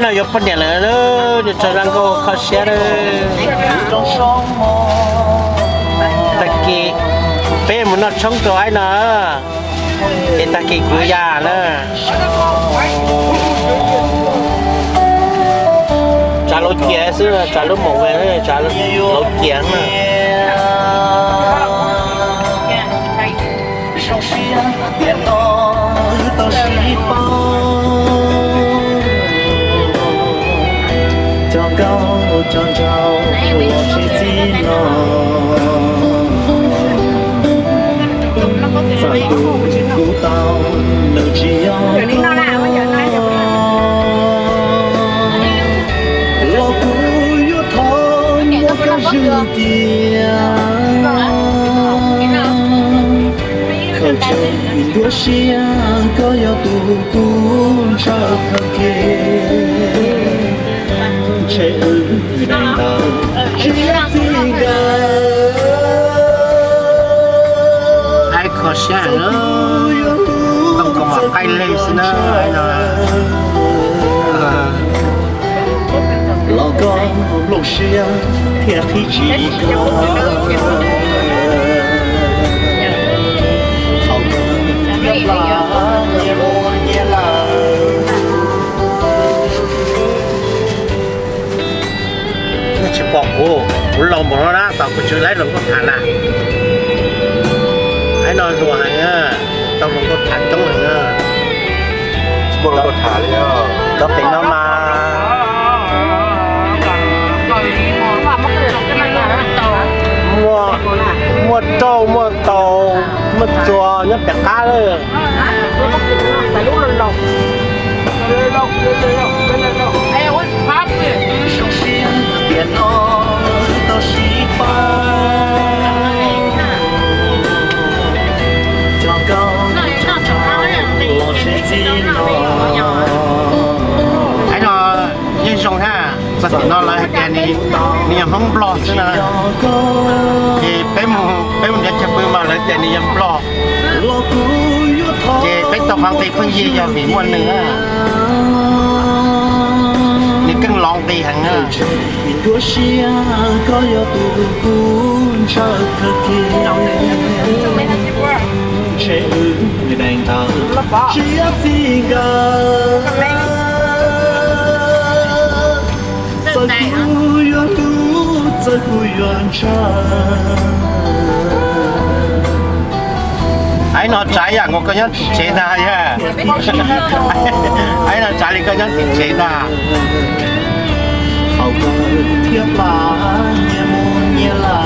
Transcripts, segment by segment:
No yuav poj niam lawm, nws tso zaj nkauj kho siab lawm. Tag kis peb mus noj tshoob rau Aib no, ces tag kis kuv ya na. Tsav lauv cia xwb, tsav lub mus ve, tsav lauv cia na. Zoo siab tiam no wb tau sib paub, cov nkauj cov nraug los tsis txij no. Txawm tus kuv tau nws tsis yog koj, los kuv yuav thov muab koj zwm cia. Khaws tseg nruab siab, koj yog tus kuv ntshaw tag kis. Ntshe wb deev ntawd tsis yog txij nkawm. Aib kho siab heev, tau koj mam qaij leg xwb na. Los koj nplooj siab thiaj qhib tsis koj. Thaum koj nyias mus nyias lawm. Nej tsis pom kuv, kuv laus npaum no na, tos kuv tsis laib hluas nkauj tham na. Aib no hluas heev, tau hluas nkauj tham coob heev na. Tau pem no mas muaj rauj, muaj taus, muaj txuas nyob pem qab lawm. Zoo siab tiam no wb tau sib paub, cov nkauj cov nraug los tsis txij no. Aib no yeej zoo thiab, txog tim no lawv hais tias nws yog Hmoob Nplog xwb na. Ces peb mus, peb mus nrhiav chaw pw mas lawv tias nws yog Nplog. Ces peb tau qhov nqi pheej yig yog vim muaj nws na. Nws keej lov nqi heev na. Nruab siab koj yog tus kuv ntshaw tag kis. Ntshe wb deev ntawd tsis yog txij nkawm. Txawm kuv yuav hlub, txawm kuv yuav ntshaw. Aib no tsav yam nkaus koj nyob tim tsev ntag yog. Aib no tsav li koj nyob tim tsev ntag. Thaum koj thiab pab nyias mus nyias lawm.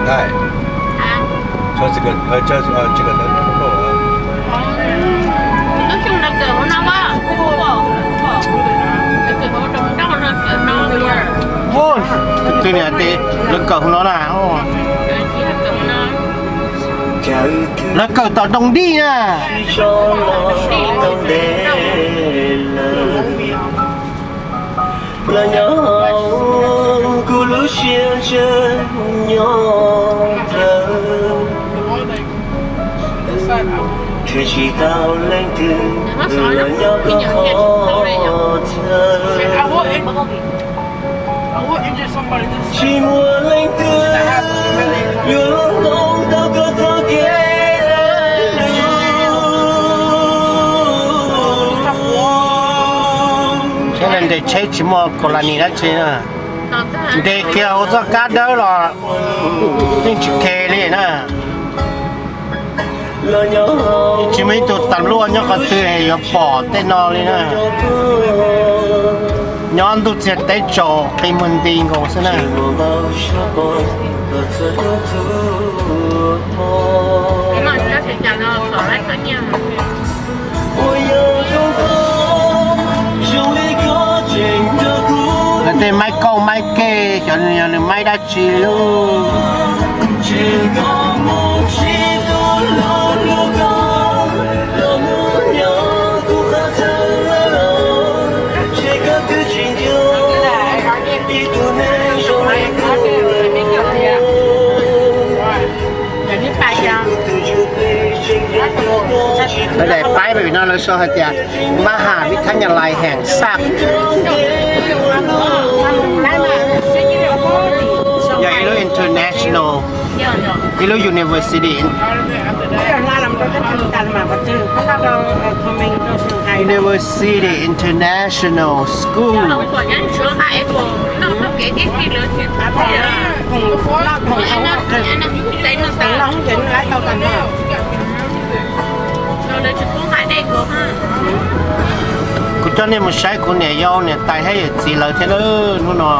Này, cho chị cả, ờ, chị cả đấy nó không nổi hả? Tus twg niam tes lawv kawm hauv no na. Lawv kawm tom Doog Dib na. Lawv nyob hauv kuv lub siab ntshe nyob dlawb, nrhiav tsis tau leej twg los nyob koj qhov chaw. Tsis muaj leej twg yuav luag hloov tau koj txoj kev. Saib nres tsheb tsis muaj kaus las nis dab tsi na. Nres kiag hauv txoj kab dawb los yeej tsis khe li na. Yeej tsis muaj ib tug tas luaj nyob qhov twg yuav pom tej no li na. Nyob ntuj txiag teb tsaus qi muag nti nkaus xwb na. Lawv tej maib kauj maib kej xyov yog nws maib dab tsi lauj. Lawv daim paib pem no lawv sau hais tias มหาวิทยาลัยแห่งชาติ yog ib lub international, ib lub university, University International School. Kuv coj nej mus saib kuv niam yau niam tais thiab yawm txiv lawv thiab lawm hnub no.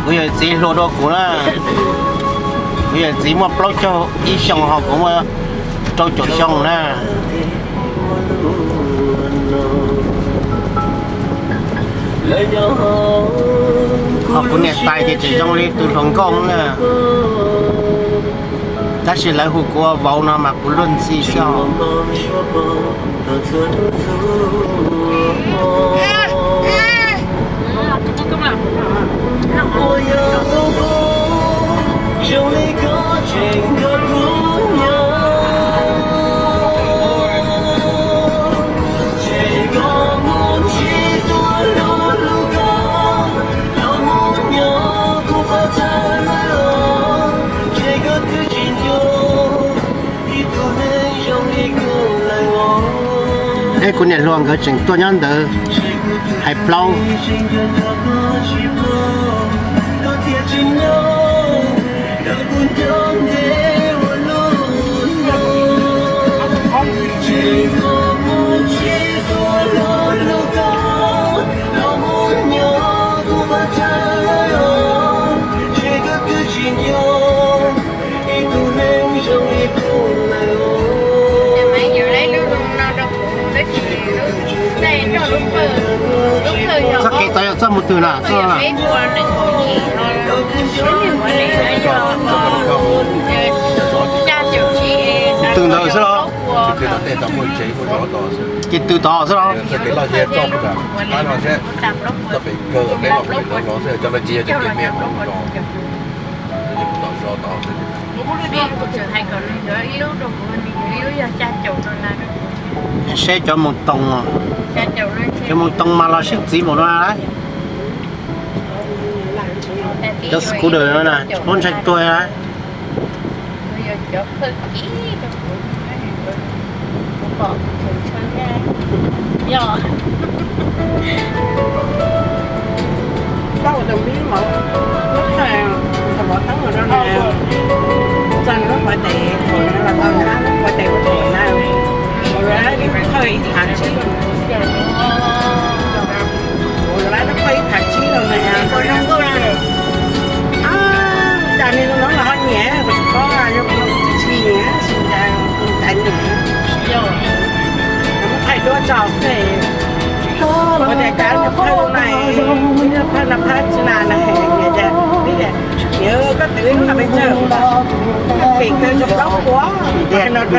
Kuv yawm txiv hluas dua kuv na. Kuv yawm txiv muaj plaub caug ib xyoos, ho kuv muaj rau caum xyoo na. Ho kuv niam tais ces tseem zoo li tus hluas nkauj na. Tab sis lawv hu kuv ua vauv no mas kuv luag ntxhi xwb os. Eb, kuv niam hluas nkawd tseem tuaj nyob ntawd hais plaub. Txoj kev tod yog txoj mus twg na? Tws ntawd xwb los? Ces tws tod xwb los? Seb cov mus toos, cov mus toos mas los sib txiv npaum no lawm. Cov scooter no na tsis paub ntshai tuag na. Tiag,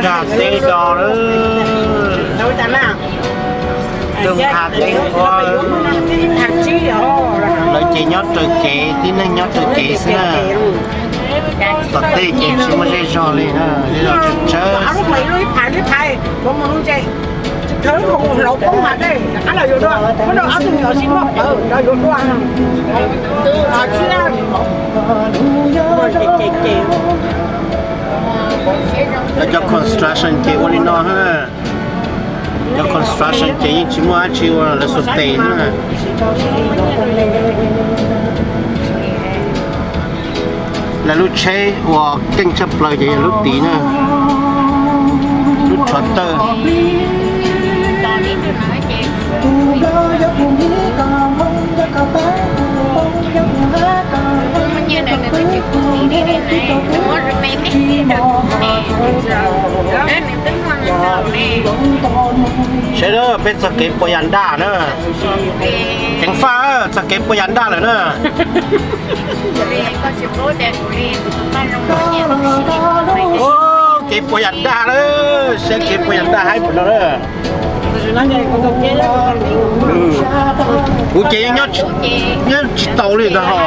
dag teb do lawm. Tub nqa teb ua, lawv ces nyob raws kev, tib neeg nyob raws kev xwb na. Tom tej ces tsis muaj zej zog li na, zej zog tsawg tsawg. Lawv cov construction ces ua li no na. Cov construction ces yeej tsis muaj dab tsi ua, lawv xuas tes xwb na. Lawv lub tsheb uas keej tshaj plaws ces yog lub tid na, lub tshuav tawj. Saib na, peb txoj kev puas yas ntaj na. Ceev faj, txoj kev puas yas ntaj lawm na. Kev puas yas ntaj lawm, saib kev puas yas ntaj haib puas no na. Kuv ces nyob tsis tau li ntag ho.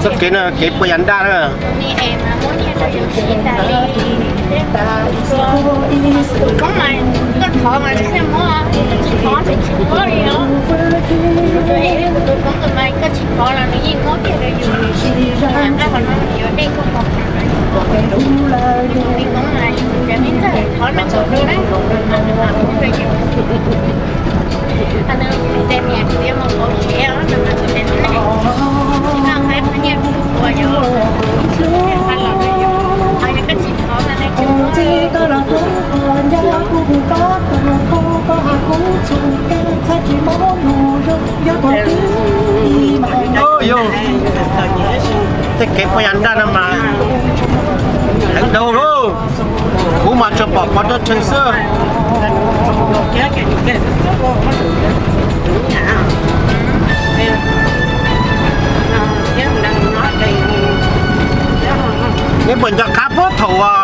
Txoj kev no kev puas yas ntaj na. Yog tej kev puas yas ntaj no mas heev dhau lauj. Kuv mas tsuas pom pov rau tshee xwb. Neb puas nco qab puag thaum